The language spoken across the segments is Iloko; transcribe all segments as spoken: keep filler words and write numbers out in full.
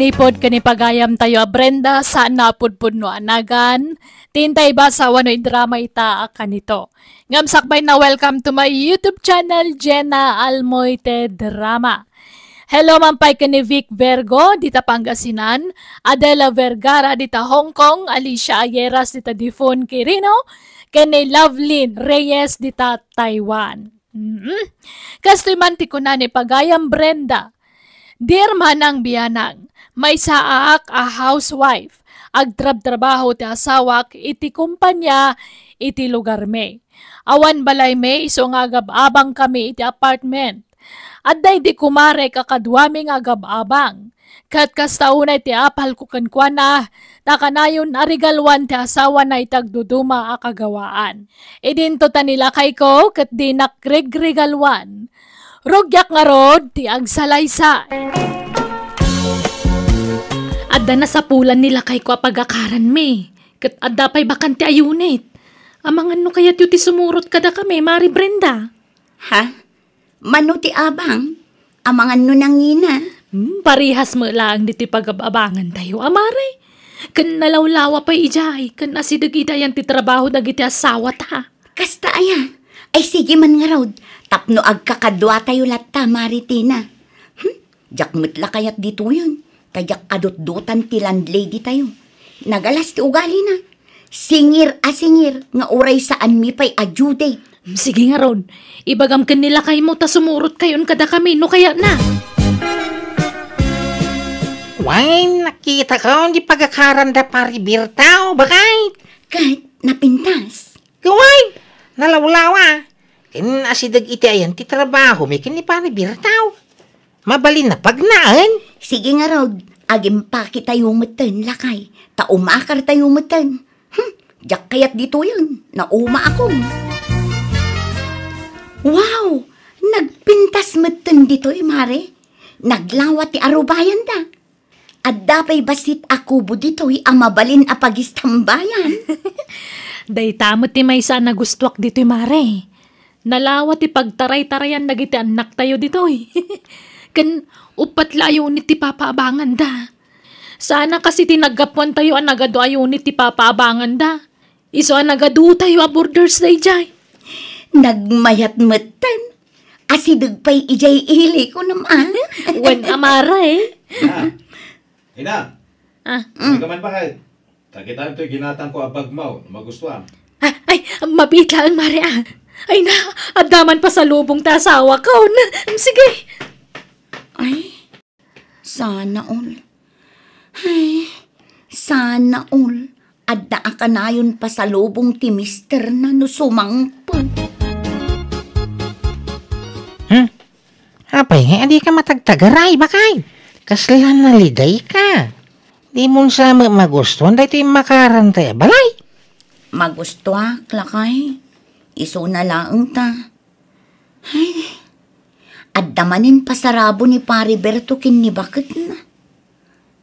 Manipod ken ni pagayamtayo a Brenda, saan a pudpudno a nagan, ti intay basa wenno idrama ita a kanito. Ngem sakbay na, welcome to my YouTube channel, Jenna Almoite Drama. Hello man pay ken ni Vic Virgo, dita Pangasinan, Adela Vergara, dita Hong Kong, Alicia Ayeras, dita Difon, Quirino, ken ni Lovelyn Reyes, dita Taiwan. Mm. Kastoy man ti kuna ni pagayam Brenda, "Dear Manang Bianang, maysa aak a housewife. Agtrabtrabaho ti asawak iti kumpanya iti lugarmi. Awan balaymi, isu nga agab-abangkami iti apartment. Adda idi kumarek a kaduami nga agab-abang. Ket kasta unay ti apalko kenkuana, ta kanayon a regaluan ti asawana iti agduduma a kagawaan. Idinto ta ni lakayko ket dinak regregaluan. Rugiak ngarud ti agsalaysay." "Adda nasapulan ni lakayko a pagakaranmi, ket adda pay bakante a unit. Amangan no kayatyo ti sumurot kadakami, Mari Brenda?" "Ha? Mano ti abang? Amangan no nangina?" "Hmm, parehas met laeng ditoy pagab-abangantayo, a Mari. Ken nalawlawa pay idiay, ken asideg idiayen ti trabaho dagiti asawata." "Kasta aya? Ay, sige man ngarud, tapno agkakaduatayo latta, Mari Tina. Hmm? Diak met la kayat ditoyen, ta diak adutdotan ti landlady tayo. Nagalas ti ugalina. Singir a singir nga uray saanmi pay a due date." "Sige ngarud, ibagam ken ni lakaymo ta sumurotkayon kadakami no kayatna." "Wen, nakitako ti pagakaran da Pari Berto, bakay." "Ket napintas?" "Wen, nalawlawa. Ken asideg iti ayan ti trabahomi ken ni Pari Berto. Mabalin a pagnaen." "Sige ngarud, agimpaketayo metten, lakay, ta umakartayo metten. Hmm, diak kayat ditoyen, naumaakon." Wow! Nagpintas metten ditoy, Mare. Naglawa ti arubayanda. Adda pay bassit a kubo ditoy a mabalin a pagistambayan. Dayta met ti maysa a nagustuak ditoy, Mare. Nalawa ti pagtaraytarayan dagiti annaktayo ditoy. Ken uppat la a unit ti papaabanganda. Sana kas iti naggapuantayo a nagadu a unit ti papaabanganda. Isu a nagadutayo a borders daydiay. Nagmayat metten. Asideg pay idiay ili, kunam a. Wen a, Mare. Ah. Ina. Ah. Ay ka man bakay. Tagitan to'y ginatangko a bagmo, no magustuam. Ah, ay, mabiit laeng, Mare, ah. Ay na, adda man pasalubong ta asawakon. Sige. Ay, sana all. Ay, sana all. Adda a kanayon pasalubong ti misterna no sumangpet. Hmm? Apay nga, adi ka matagtagaray, bakay? Kasla nalidayka. Di mo sa ma-, magustuhan daytoy makaran tayo balay? Magustuak, lakay. Isuna laeng ta. Ay, adda manen pasarabo ni Pari Berto ken ni baketna.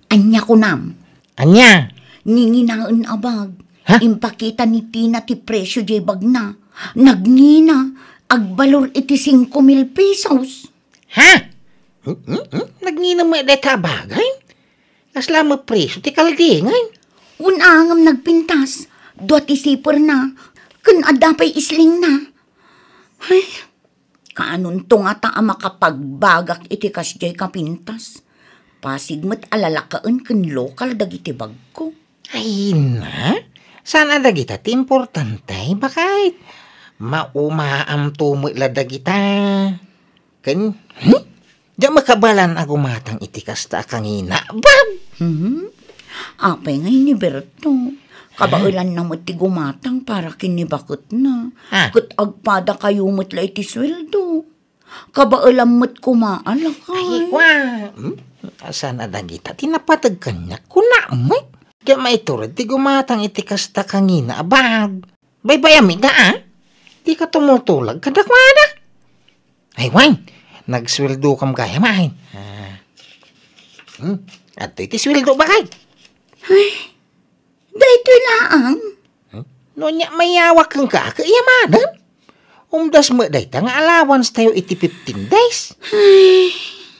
Ania kunam? Ania? Ninginaen a bag. Ha? Impakita ni Tina ti presio diay bagna. Nagngina, agbalor iti singko mil pesos. Ha? Hmm, hmm, hmm? Nagngina met dayta a bagay? Kasla met presio ti kaldingan? Wen a ngem nagpintas. Dua ti siperna. Ken adda pay islingna. Ay, kaanonto ngata a makapagbagak iti kasdiay a pintas? Pasig met a lalakaen ken lokal dagiti bagko. Ay na, saan a dagita ti importante, bakay? Maumaamto met la dagita. Ken, hmm? Diak makabalan a gumatang iti kasta a kangina. Bab! Hmm? Apay ngay ni Berto? Kabaelanna met ti gumatang para ken ni baketna. Ah. Ket agpadakayo met la iti sueldo. Kabaelam met koma, alakay. Ay, kwa. Hmm? Saan a dagita ti napateg kaniak? Kuna met. Diak maiturod ti gumatang iti kasta kangina a bag. Baybay-am ita, a? Dika tumultulag kadakuada. Ay, wen, nagsueldokam gayam, ay. Ah. Hmm? Adtoy ti sueldo, bakay? Ay, daytoy laeng. Hmm? No ania, mayawak kenka, kayamanem? Umdas met dayta nga allowance tayo iti fifteen days. Ay.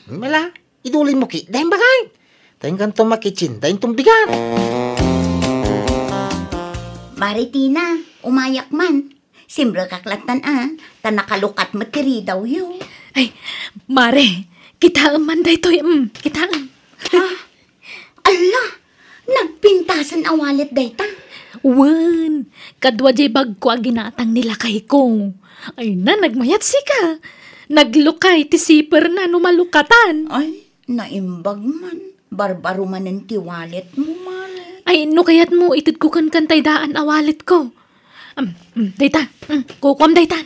Hmm, ala, idulin mo ki, dayem, bakay? Ta ingganto makitsinda inton bigat. Mare Tina, umayak man. Simrekak lattan a, ta nakalukat met ti ridawyo. Ay, Mare, kitaem man daytoy, mm, kitaem. Ha? Alla, nagpintasen a wallet dayta. Wen, kadua jay bagko a ginatang ni lakayko. Ay na, nagmayat sika. Naglukay ti siperna no malukatan. Ay, naimbag man. Barbaro manen ti wallet mo, Mare. Ay, no kayat mo, itedko kenka tay daan a wallet ko. Am, mm, dayta. Mm, kukuam dayta.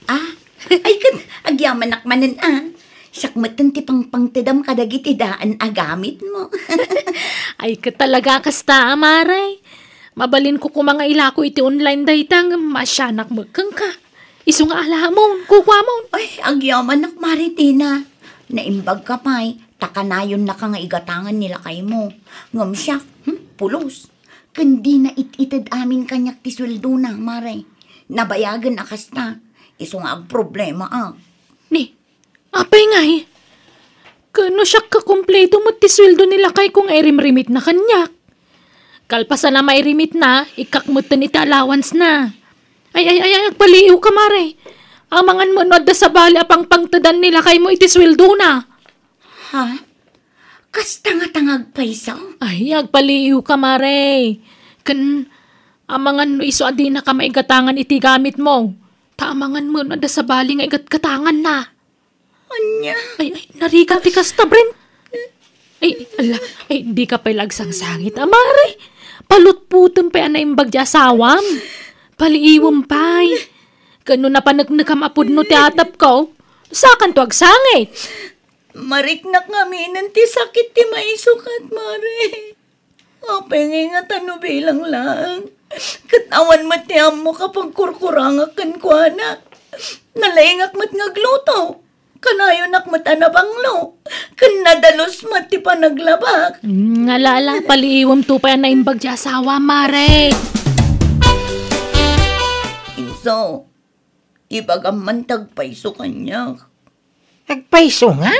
Ah, ay ket agyamanak manen a. Siak metten ti pangpangtedam kadagiti daan a gamit mo. Ay ket talaga kasta, Mare. Mabalin ko koma nga ilako iti online dayta ngem maasianak met kenka. Isu nga alamon, kukuamon. Ay, agyamanak, Mare Tina. Naimbagka pay, ta kanayonnaka nga igatangan ni lakaymo. Ngem siak, hmm, pulos. Ken dina it-ited amin kaniak ti sueldona, Mare. Nabayagen a kasta. Isu nga agproblemaak. Ni, apay ngay? Ken no siak kakumpleto met ti sueldo ni lakayko nga irimrimitna kaniak. Kalpasan a mairimitna, ikkak metten iti allowance na. Ay, ay, ay, ay, agpaliiwka, Mare. Amangan met no adda sabali a pangpangtedan ni lakaymo iti sueldona. Ha? Kasta ngata nga agpayso? Ay, agpaliiwka, Mare. Ken, amangan no isu a dinaka maigatangan iti gamitmo. Ta amangan met no adda sabali nga igatgatanganna. Ania? Ay, ay, narigat ti kasta, Bren. Ay, ala, ay, dika pay la agsangsangit, a, Mare. Palutputem pay a naimbag ti asawam. Paliiwem pay. Ken no napaneknekam a pudno ti atapko, sakanto agsangit. Mariknak ngaminen ti sakit ti maisukat, Mare. Apay ngay ngata no bilang laeng? Ket awan met ti ammok a pagkurkurangak kenkuana. Nalaingak met nga agluto. Kanayonak met a nabanglo. Ken nadalus met ti panaglabak. Mm, ala, ala, paliiwemto pay a naimbag ti asawa, Mare. Inso, ibagam man ti agpayso kaniak. Agpayso nga?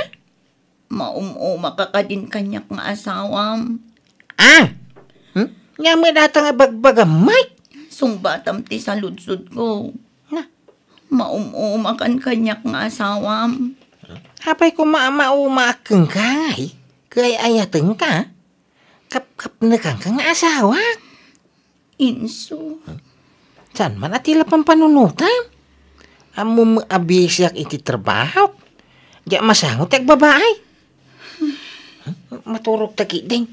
Maum-umaka kadin kaniak nga asawam. Ah! Hmm? Ania met dayta nga ibagbagam, Mike? Sungbatam ti saludsodko. Na? Maum-umakan kaniak nga asawam. Apay koma a maumaak kenka, ngay? Kay ayatenka? Kapkapnekanka nga asawak? Inso. Saan man a ti la pampanunotam? Ammom a bisiak iti trabahok. Diak masango ti agbabaay. Maturogta ketdin.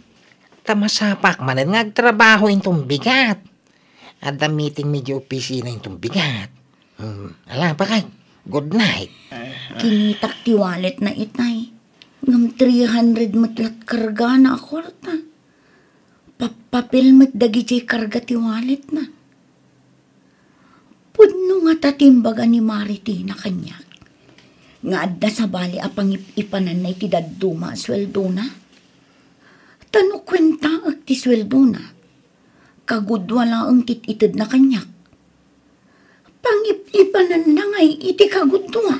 Ta masapaak manen nga agtrabaho inton bigat. Adda meeting mi idiay opisina inton bigat. Hmm, ala, bakit? Good night. Kinitak ti walletna itay. Ngem three hundred met lat kargana a kuarta. Pappapil met dagiti karga ti walletna. Pudno ngata ti imbaga ni Mare Tina kaniak nga adda sabali a pangip-ipananna iti dadduma a sueldona? Ta no kuentaek ti sueldona, kagudua laeng ti it-itedna kaniak. Pangip-ipananna ngay iti kagudua.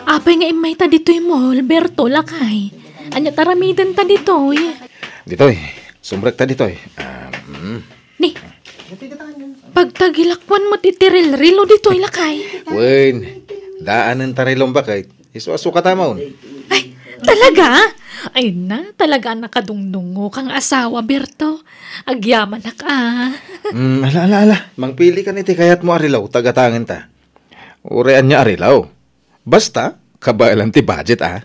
Apay nga immayta ditoy mall, Berto, lakay? Ania ti aramidenta ditoy? Ditoy, sumrekta ditoy. Ah, mm. Ni, pagtagilakuan met iti rilrilo ditoy, lakay? Wen, daanenta rilom, bakit? Isu a sukatamon. Ay, talaga? Ay na, talaga a nakadungdungngoka nga asawa, Berto. Agyamanak a. Mm, ala, ala, ala. Mangpilikan iti kayatmo a relo, ta gatangenta. Uray ania a relo. Basta, kabaelan ti budget, a.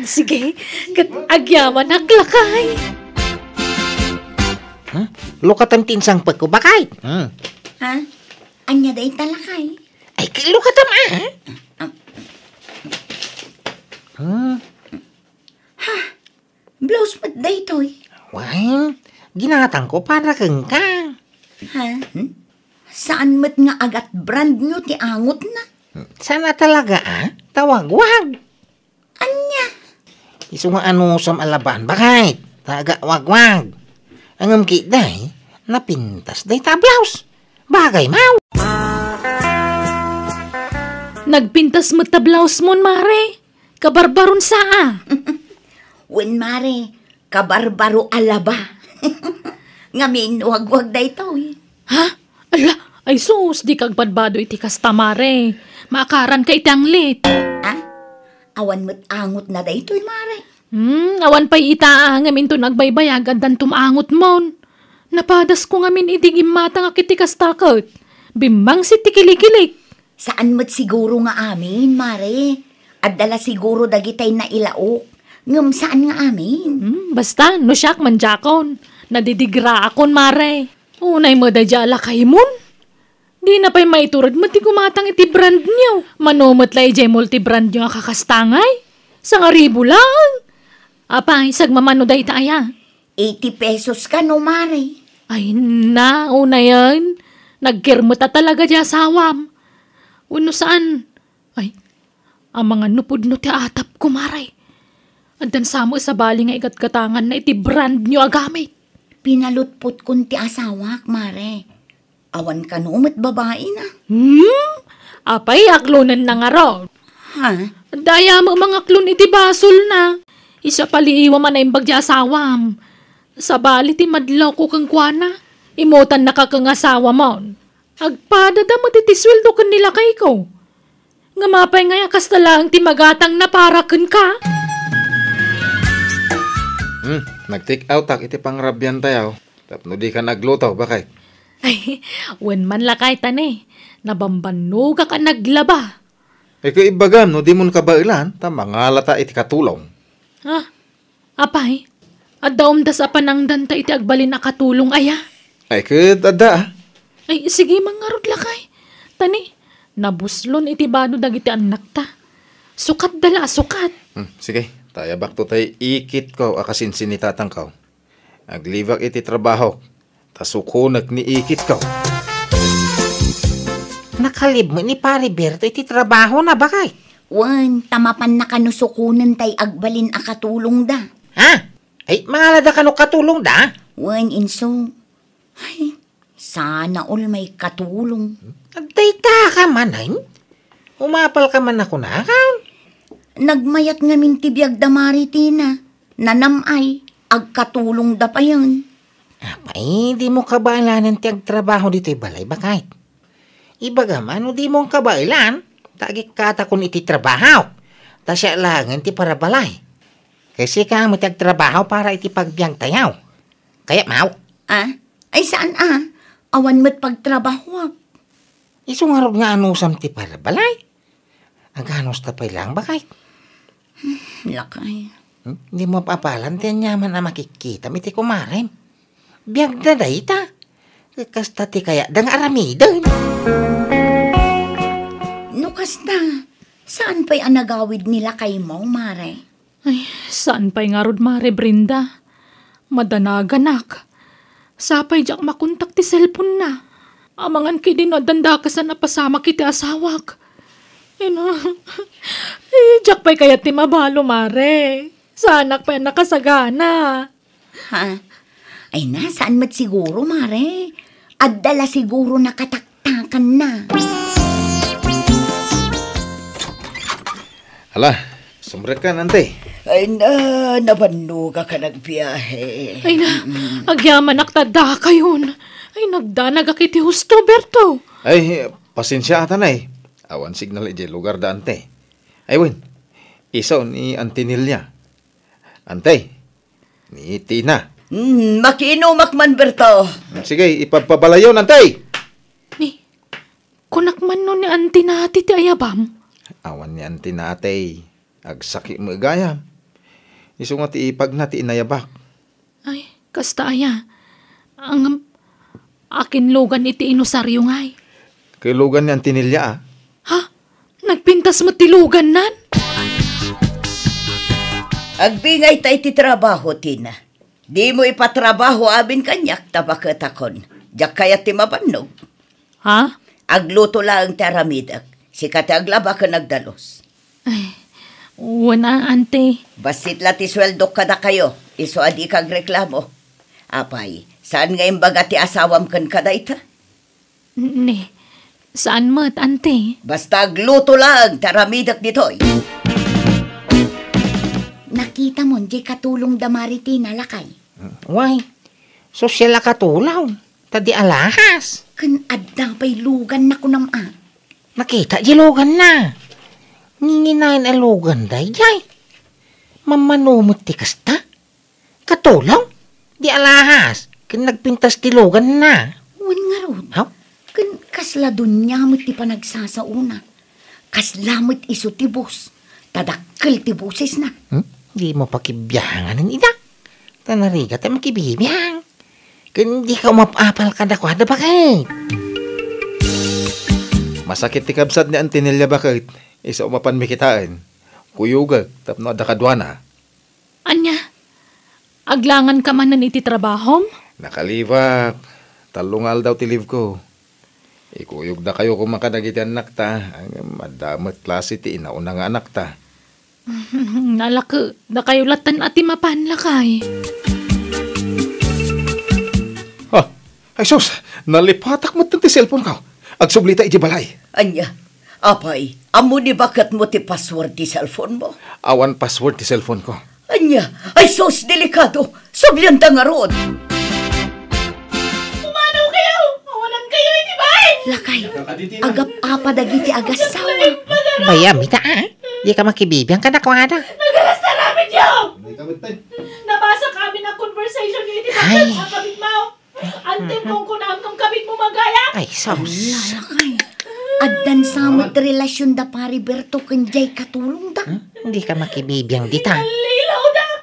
Sige, ket agyamanak, lakay. Hmm? Lukatam ti insangpetko, bakit? Hmm. Ha? Ania dayta, lakay? Ay, lukatam, a. Ah. Hmm. Ha? Blouse met daytoy? Wen, ginatangko para kenka. Ha? Hmm? Saan met nga agat brand new ti angotna? Hmm, saan a talaga, a? Tawagwag. Ania? Isu nga anusam a laban, bakit? Taga wagwag. Ngem ketdi, napintas dayta a blouse. Bagay, maw? Nagpintas met ta blouse mon, Mare. Kabarbaron sa a. Wen, mare, kabarbaro a laba. Ngamin, wagwag daytoy. Ha? Ala, ay sus, di kagbadbado iti kasta, mare. Maakaranka iti anglit. Ah? Awan met angotna daytoy, mare. Hmm, awan pay ita, ngem inton agbaybayag, addan tumangotmon. Napadasko ngamin idi gimmatangak iti kasta ket bimmangsit ti kilikilik. Saan met siguro nga amin, mare. Adda la siguro dagitay nailaok, ngem saan nga amin. Hmm, basta, no siak, mandiakon. Nadidigraakon, mare. Unay met daydiay a lakaymon. Dina pay maiturod met ti gumatang iti brand new. Mano met la idiay multi-brand new a kakastangay? Sangaribu laeng. Apay, sagmamano dayta aya? Eighty pesos kano, mare. Ay, na, unayen. Nagkirmeta talaga di asawam. Wenno saan? Ay, amangan no pudno ti atapko, mare. Addan sa met sabali nga igatgatanganna iti brand new a gamit. Pinalutpotkon ti asawak, mare. Awan kano met babaina. Hmm? Apay, aklonenna ngarud? Ha? Dayta met mangaklon iti basolna. Isu a paliiwam a naimbag ti asawam. Sabali ti madlawko kenkuana, immutannaka ken asawamon. Agpadada met iti sueldo ken ni lakayko. Ngem apay ngay a kasta laeng ti magatangna para kenka? Hmm, nag-take outak iti pangrabiantayo. Tapno dika nagluto, bakay? Ay, wen man lakay ta ne, nabambannogak a naglaba. Ay, ket ibagam no dimon kabaelan, ta mangalata iti katulong. Ha? Apay, adda umdas a panangdanta iti agbalin a katulong aya? Ay, ket adda, ah. Ay, sige man ngarud lakay. Ta ne, nabuslon iti bado dagiti annakta. Sukatda la a sukat. Hmm, sige, ta ayabakto tay ikitko a kasinsinitatanko. Aglibak iti trabahok, ta sukonek ni ikitko. Nakalib met ni Pare Berto iti trabahona, bakay? Wen, ta mapanna kano sukonen tay agbalin a katulongda. Ha? Ay, mangalada kano katulongda? Wen, inso. Ay, sana all maikatulong. Dayta ka manen? Umapalka man a kunakan? Nagmayat ngamin ti biagda, Mare Tina. Nanam-ay, agkatulongda payen. Apay, dimo kabaelanen ti agtrabaho ditoy balay, bakay? Ibagam a no dimo kabaelan, ta agikkatakon iti trabaho. Ta siak laengen ti parabalay. Ket sika met ti agtrabaho para iti pagbiagtayo. Kayatmo? Ah? Ay, saan a? Awan met pagtrabahoak. Isu ngarud nga anusam ti parabalay? Aganusta pay laeng, bakay? Lakay. Hmm? Dimo appalan ti aniaman a makikkitam iti kumarem. Biagda dayta. Kasta ti kayatda nga aramiden. No kasta, saan pay a nagawid ni lakaymo, Mare? Ay, saan pay ngarud, Mare Brenda? Madanaganak. Sapay diak makontak ti cellphone-na. Amangan ketdi no addan dakesan a pasamak iti asawak. Ina, ay, diak pay kayat ti mabalo, Mare. Saanak pay a nakasagana. Ha? Ay na, saan met siguro, Mare? Adda la siguro nakataktakanna. Ala, sumrekkan, Ante. Ay na, nabannogak a nagbiahe. Ay na, mm, agyamanak ta dakayon. Ay, nagdanagak iti husto, Berto. Ay, pasensiaak, Ante. Awan signal idiay lugarda, Ante. Ay, wen, isu ni Ante Nelia. Ante, ni Tina. Hmm, makiinumak man, Berto. Sige, ipabpabalayon, Ante! Ni, kunak man no ni Ante Nati ti ayabam? Awan ni Ante Nati. Agsakit met gayam. Isu nga ti ipagna ti inayabak. Ay, kasta aya. Ang, akin lugan iti inosario ngay? Kay lugan ni Ante Nelia, ah. Ha? Nagpintas met ti lugannan? Agbingayta iti trabaho, Tina. Dimo ipatrabaho amin kaniak ta baketakon. Diak kayat ti mabannog. Ha? Agluto laeng ti aramidek. Sika ti aglaba ken agdalus. Ay, wen a, Ante. Bassit la ti sueldok kadakayo. Isu a dika agreklamo. Apay, saan nga imbaga ti asawam kenka dayta? Ni, saan met, Ante. Basta agluto laeng ti aramidek ditoy. Itamon, diay katulong da Maritina, lakay. Way, sosyal a katulong. Ta di alahas. Ken adda pay luganna kunam a. Nakita di luganna. Nginginayon a lugan daydiay. Mammano met ti kasta. Katulong? Di alahas. Ken nagpintas ti luganna. Wen ngarud. Haw? Ken kasla dunia met ti panagsasaona. Kasla met isu ti boss. Ta dakkel ti bosesna. Hmm? Dimo pakibianganen ida. Ta narigat a makibibiang. Ken dika umap-apal kadakuada, baket. Masakit ti kabsat ni Antinelia, baket. Isu a mapanmi kitaen. Kuyogek tapno adda kaduana. Ania? Aglanganka manen iti trabahom? Nakalibak. Tallo nga aldaw ti leave ko. Ikuyogdakayo koma kadagiti annakta. Ngem adda met klase ti inauna nga anakta. Nalake, dakayo latta ti mapan, lakay. Ah, ay sus, nalipatak met ti cellphone ko. Agsublita iti balay. Ania? Apay, ammo ni baketmo ti password ti cellphone mo? Awan password ti cellphone ko. Ania? Ay sus, delikado. Sublianta ngarud. Pumanaw kayo! Awanan kayo iti bay! Lakay, agap-apa dagiti agassawa. Bayam ita, a? Dika makibibiang kadakuada. Nagalas na ramen yo! Nabasa kami na conversation niyo iti Ay. Bakit sa kabit mo? Antim kong kunam kung kabit mo magayat? Ay, sus. Ala, lakay. Addan sa met relasyon da Pari Berto ken jay katulong da. Hmm? Dika makibibiang dita.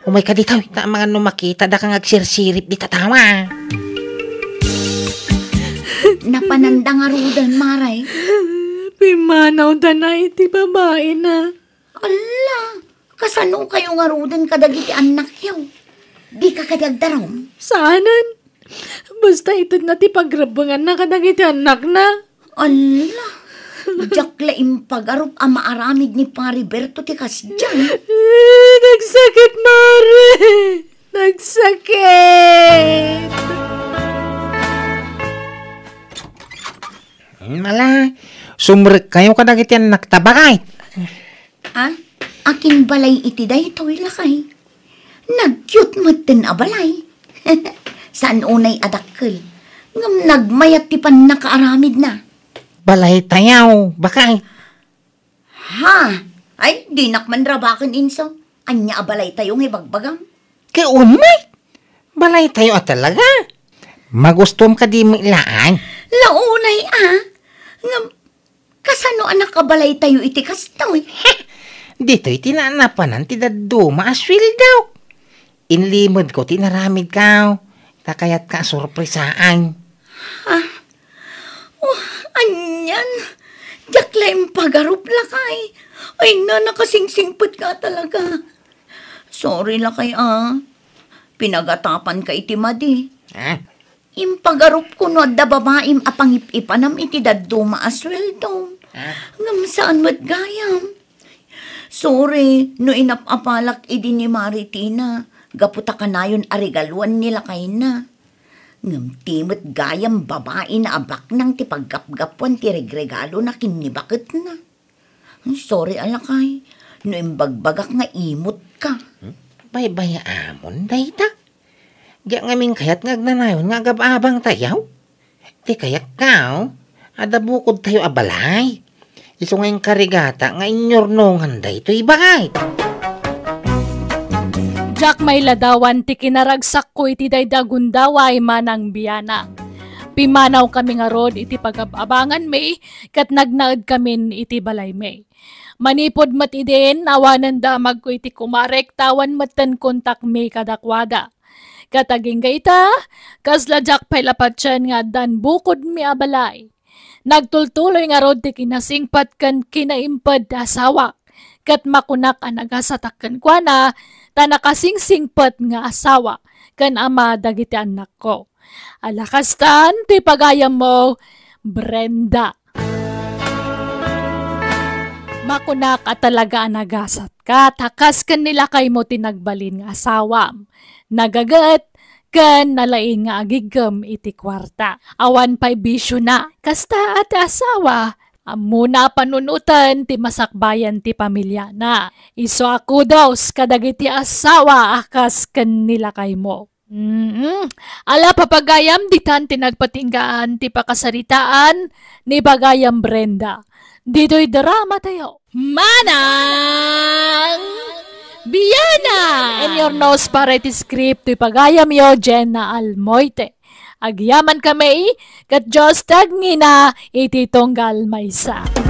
Umay ka dita, ta amangan no makita da kang agsirsirip dita tawa. Napanan da ngaruden, Maray. Pimanaw da na iti babae na. Ala, kasano kayo ngaruden kadagiti annakyo? Dika kadi agdarum? Saanen. Basta ited na ti pagrebbenganna kadagiti annakna. Ala, diak la impagarup a maaramid ni Pari Berto ti kasdiay. Eh, nagsakit, Mare! Nagsakit! Ala, sumrek kayo kadagiti annakta, baket. Ah, akin balay iti daytoy, lakay? Nagyot metten a balay. Saan unay a dakkel. Ngem nagmayat ti pannakaaramidna. Balay tayo, baket. Ha? Ay, dinak man rabaken, inso. Ania a balay tayo nga ibagbagam? Kay umay! Balay tayo a talaga. Magustom kadi met laeng? Launay, a. Ngem, kasano a nakabalay tayo iti kastoy? Ditoy ti naanapanan ti dadduma a sueldo. Inlimedko ti inaramidko. Ta kayatka a sorpresaan. Ha? Oh, anian? Diak la impagarup, lakay. Ay na, nakasingsingpetka talaga. Sorry, lakay, a. Pinagatapanka iti madi. Ah? Impagarupko no adda babaim a pangip-ipanam iti dadduma a sueldom. Ah? Ngem saan met gayam. Sorry no inap-apalak idi ni Maritina gapu ta kanayon a regaluan ni lakayna. Ngem ti met gayam babaina a baknang ti paggapgapuan ti regregalona ken ni baketna. Sorry a lakay, no imbagbagak nga imut ka. Hmm? Baybay-amon dayta. Diak ngamin kayat nga agnanayon nga agab-abang tayo. Ti kayatko, adda bukod tayo a balay. Isu nga inkarigata nga inyurnongan daytoy balay. Diak mailadawan ti kinaragsakko iti daydi a gundaway manang bianak. Pimanaw kami ngarud iti pagab-abanganmi ket nagnaedkamin iti balaymi. Manipud met idin, awanen damagko iti kumarek, ta awan metten kontakmi kadakuada. Ket agingga ita, kasla diak pay la patien nga addan bukodmi a balay. Nagtultuloy ngarud ti kinasingpet ken kinaimped ti asawak, ket makunak a nagasatak kenkuana, ta nakasingsingpet nga asawa ken ama dagiti annakko. Ala kastan ti pagayammo, Brenda. Makunak a talaga a nagasatka, ta kas ken ni lakaymo ti nagbalin nga asawam. Nagaget ken nalaing nga agiggem iti kuarta. Awan pay bisiona. Kasta a ti asawa, Ammona a panunoten ti masakbayan ti pamiliana. Isu a kudos kadagiti asawa a kas ken ni lakaymo. Mm. Ala, papagayam, ditan ti nagpatinggaan ti pakasaritaan ni Pagayam Brenda. Ditoy drama tayo. Manang Biana! In your nose para iti script, ti pagayam yo, Jenna Almoite. Agyaman kami, ket Dios ti agngina iti tunggal maysa.